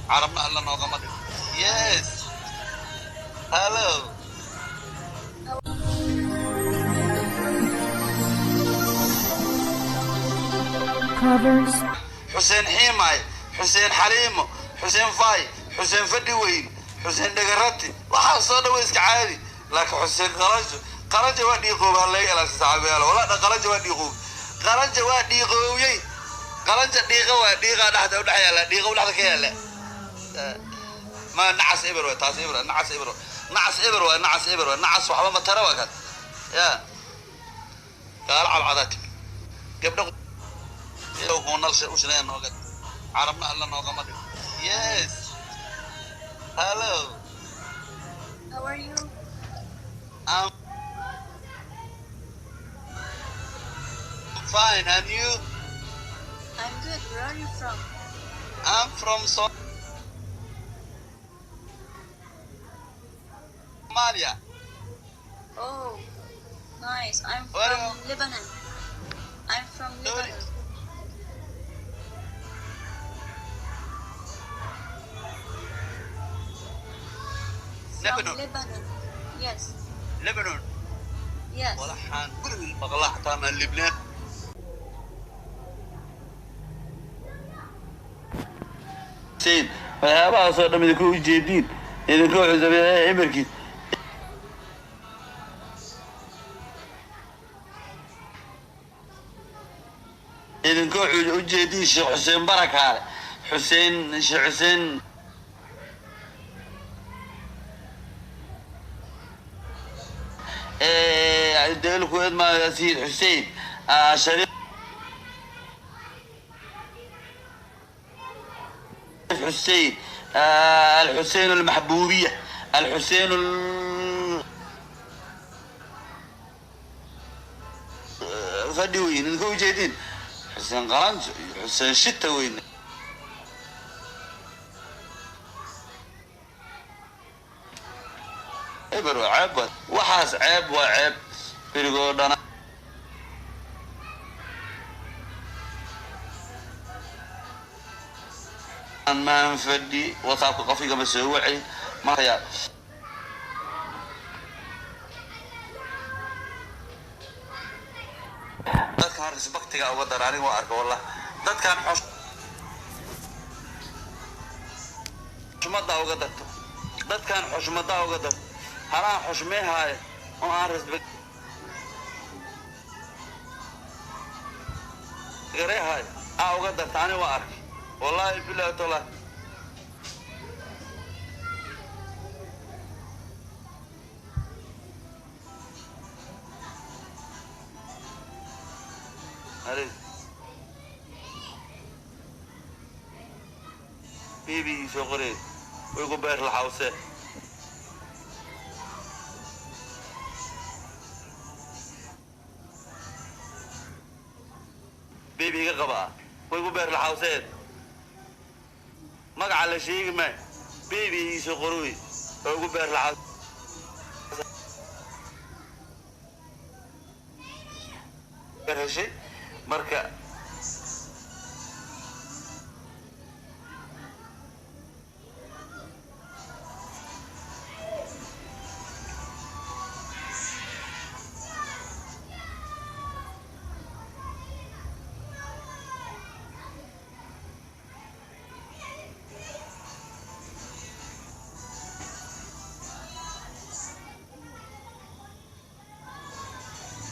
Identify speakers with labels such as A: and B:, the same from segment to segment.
A: Carabna Alla noogama dhigo. Yes, hello.
B: Covers.
A: Xuseen Xiimaay, Xuseen Xaliimo, Xuseen Faay, Xuseen Fadhi Weyn, Xuseen Dhagarati, waxaa soo dhawa iska caadi. Laakiin Xuseen Qalanjo, Qalanjo waa dhiiqoobaa laga ilaasha saxaabiyaal. Walaa Qalanjo waa dhiiqoob, Qalanjo waa dhiiqoobiyey. Qalanjo dhiiqa waa dhiiqa dhexda u dhex yaalla, dhiiqa u dhexda ka yaalla. Ma nacas eber waa taas, eber nacas, eber nacas, eber waa nacas, eber waa nacas, waxba ma tara waa kaas. Ya gaalo cadcadaa timi gabdha ushinaya nooga, Carabna Alla noogama dhigo. Yes, hello.
C: How are you?
A: I'm fine, and you?
C: I'm good. Where are you from?
A: I'm from Somalia.
C: Oh, nice. I'm
A: Where
C: from Lebanon. I'm from
A: Sorry.
C: Lebanon. From
A: Lebanon.
C: Lebanon. Yes.
A: Lebanon.
C: Yes.
A: Waxaan gurigii maqlaa xataa ma Libnaan siin waxyaabahaasoo dham idinku ujeediin, idinku wuxuu emerkiis idinku wuxuu ujeediin Sheekh Xuseen Barakaale, Xuseen Sheekh Xuseen deelku edmaa Sayid Xuseen Shariif Xuseen Alxuseen Almaxbuubiya Alxuseen fadhi weyn idinka ujeediin, Xuseen Qalanjo iyo Xuseen Shita weyn. Eber waa ceeb, waa waxaas, ceeb waa ceeb berigoo dhana maan fadhi WhatsAppka qofigama soo wacay maraya. Dadkan respectiga uga dara aniga waa arka wallah. Dadkan xushmada uga darto, dadkan xushmada uga darto, halaan xushmeehaayo oo aan respect gareehayo aa uga darta. Aniga waa arkay wallahi billahi taala. Allez. Baby soo qorey way ku beer laxawse. Baby iga qabaa way ku beer laxawseen, magaca la sheegi maayo. Baby ii soo qorooy oo ugu beer laxaws heshay marka.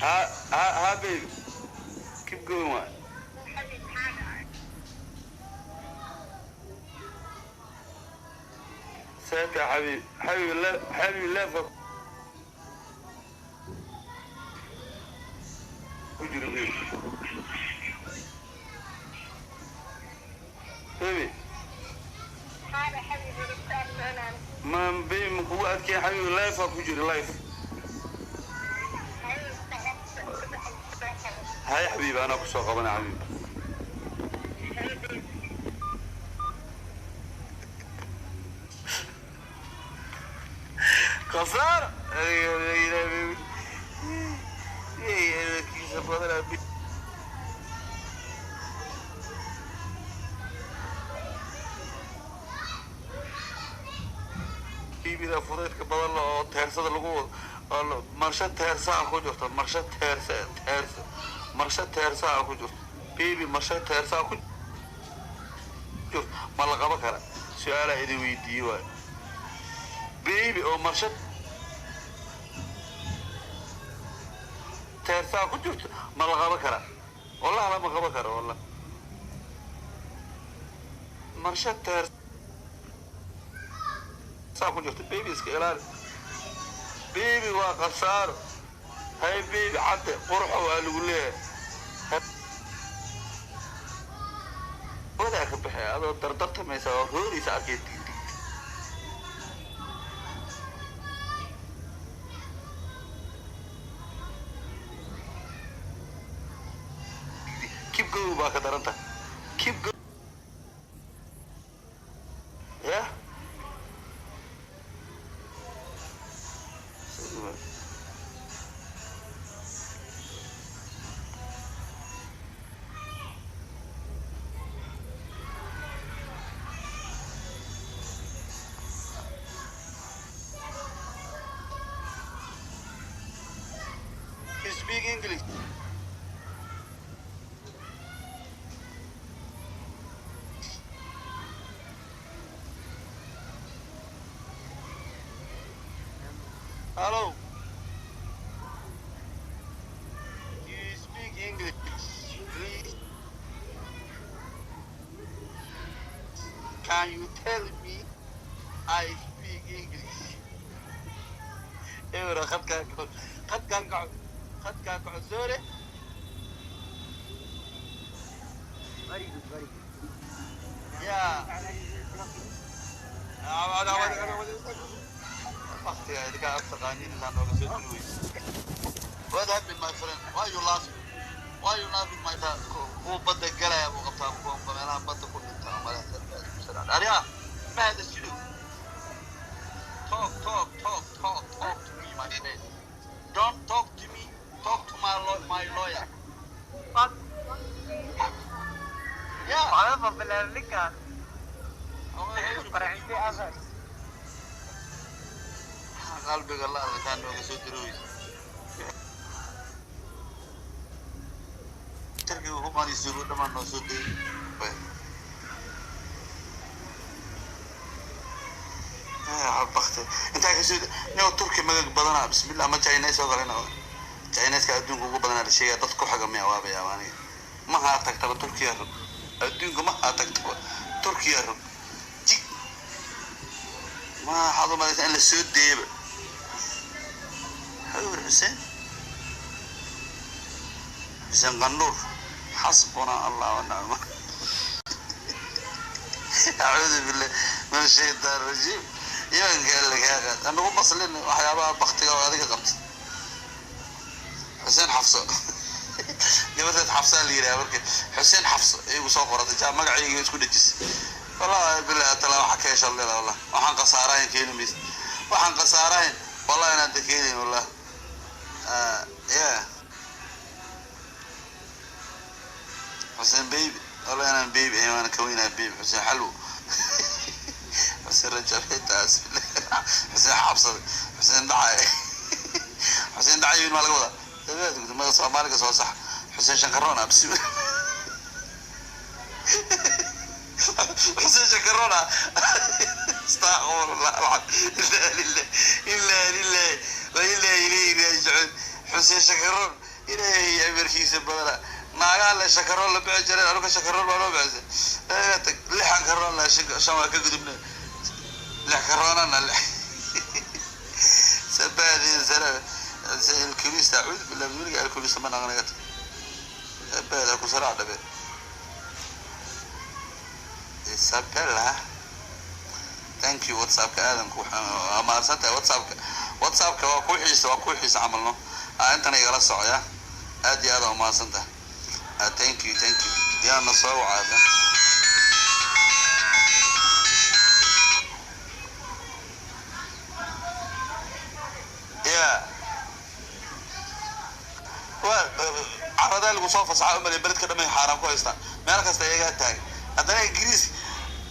A: Ha ha ha, baby, keep going. One ساتر حبيبي، حبيبي لا، حبيبي لا، فك ku jiro baby. Baby ma baby ma kugu adkeen xabiibi? Live aa ku jiro, live. Hay xabiibi, anaa kusoo qabana xabiibi. Khasaara kiisa badanaa. Biibida fudaydka badan la oo teersada lagu wado oo marsho teersaa ku jirto, marsho teersa, teersa, marsho teersaa ku jirto. Biibi marsho teersaa ku jirto ma la qabo kara? Su-aalaa idin weydiiye waayo. Biibi oo marsho teersaa ku jirto ma la qabo kara? Wallahi lama qabo karo. Wallah marsho teersaa ku jirto. Biibi iska ilaali, biibi waa khasaaro. Hay biibi cadde qurxo waa lagu leeyahay. Wadaa ka baxay adoo dardartamaysa oo rooraysa arkay dig dig. Keep go baa ka daranta. Keep go. Yeah. You speak English? Hello. You speak English, please? Can you tell me I speak English? Eura khadkaan kaco, khadkaan kaco, khadkaan kaco. Sorry.
D: Very good, very good.
A: Yeah. Waqtiga idinka aad taqaaniin intaan nooga soo diri weyse. What happened, my friend? Why you laughing? Why you laughing, my friend? Kuwa badda galaya buu qabtaa, kuwa meelaha badda ku dhinta. Aryaa, ma hadashido. Talk, talk, talk, talk, talk to me, my friend. Don't talk to me, talk to my lawyer.
D: Fuck.
A: Yeah.
D: معروفة بالأمريكا فرعتي أغر.
A: Qalbiga la intaan nooga soo diri weyse. Turkiga ku qaniisugo dhamaan noo soo diri. Bakti intaa kasoo nio Turki magag badanaa. Bismillah, ma Chinese oo kalena Chineska adduunka ugu badanaa la sheegaya. Dad ku xaga miya? Waaba yaaba aniga. Ma haa tagtaba Turkiya rog, adduunka ma haa tagtaba Turkiya rog jig. Ma waxaad u malaysaa in la soo deeba xawir Xuseen, Xuseen Qanduur. Xasbuna Allah wa nicma. Acuudu billah min ashaytaan rajiim. Imanka alla kaa qaad anagu baslin waxyaabaha baktiga oo adiga qabta. Xuseen Xafso, gabadheed Xafsaa la yidhaha. Marka Xuseen Xafso igu soo qoratay jaa magacayga isku dhejis. Wallahi billahi talaa waxa ka heshaad leedahay. Wallah waxaan khasaarahayn keeni maysa, waxaan khasaarahayn wallahi inaad keenayn. Wallah, yeah. Xuseen baby, wallahi inaan baby ahayn, waana ka weynaa baby. Xuseen Xalwo, Xuseen Rajab, xitaa Xuseen Xabsade, Xuseen Dhacay, Xuseen Dhacay wiil maa laga wadaa? Magaca Soomaaliga soo sax. Xuseen Shankaroon ah, bismillah. Xuseen Shankaroon ah. Astaqfirullah alcadiim. Inna lillahi, inna lillahi wa inna ilayhi raajicuun. Xuseen Shankaroon, Ilaahay amarkiisa badana. Naagaha le shakaroon la bixi jiray, anuga shakaroon baa loo bixisay. Tag lixan karoon la shan waa ka gudubna, lix karoonana lix sabaadin sana alkulista. Acuudu billah, weliga alkulista ma naqanaga. Sabaada ku saraac dhabe. Isabella, thank you. WhatsAppka aadanku waa mahadsantahay. WhatsAppka, WhatsAppka waa ku xiisa, waa ku xiisa camalno. Intana igala socya. Aad iyo aad aa umahadsantahay. Thank you, thank you. Yaana soo wacaada. Ya waa caradaa lagu soo fasaxa umalay. Beledka dhamay xaaraan ku haystaan, meel kasta iyagaa taagan. Haddana Ingiriis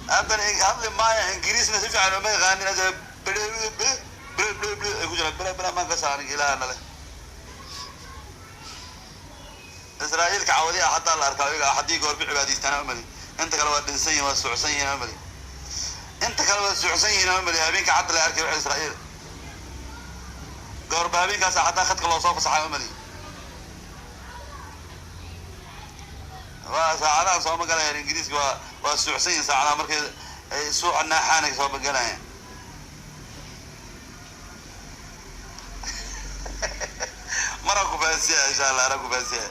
A: haddana hadli maaya, Ingiriisna si fiican uma yaqaanin. Hadda Ble ble ble ay ku jiraan ble ble maan ka saarin ilaahana leh. Israa'iilka cawadi ah hataa la arkaa iyaga haddii goorbi cibaadaystaana umali. Inta kale waa dhinsan yihiin, waa suucsan yihiin umali. Inta kale waa suucsan yihiin umali. Habeenka cadda la arkay waxa Israa'iil goorba habeenkaas xataa khadka loo soo fasaxay umali. Waa saacadahan soo magalayaan Ingiriiska, waa suucsan yihiin saacadaha markay ay suuca naaxaanay soo magalayaan. Maraan ku fahansiya insha Allah, anaa ku fahansiya.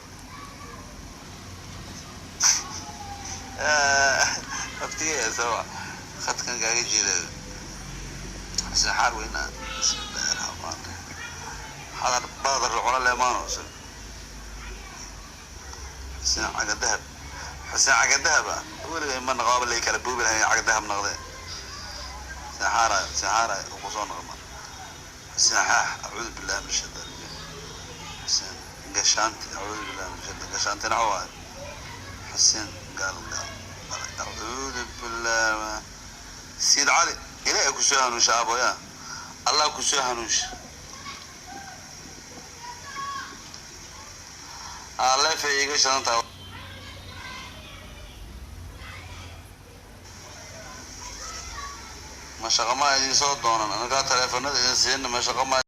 A: Abtiga soo khadkan kaaga jeeda xuseen xaar weyna. Bismillahi raxmaan raxiim. Xadar badar cuna leemaano xuseen caga dahab, xuseen caga dahab ah weligay ma naqaaba lay kala buubi lahayn caga dahab naqde. Xuseen xaara, xuseen xaara ku soo noqma xuseen xaax. Acuudu billahi min shaitaan rajiim. Xuseen gashaanti, acuudu billahi min shaitaan gashaanti naxwa xuseen gaal gaal, acuudu billah. Siid Cali, ilaahay ku soo hanuunsha aboya, Allah ku soo hanuunsha. Leefay iga shidan tahay. Ma shaqo ma idin soo doonan anagaa taleefanada idin siina ma shaqo ma.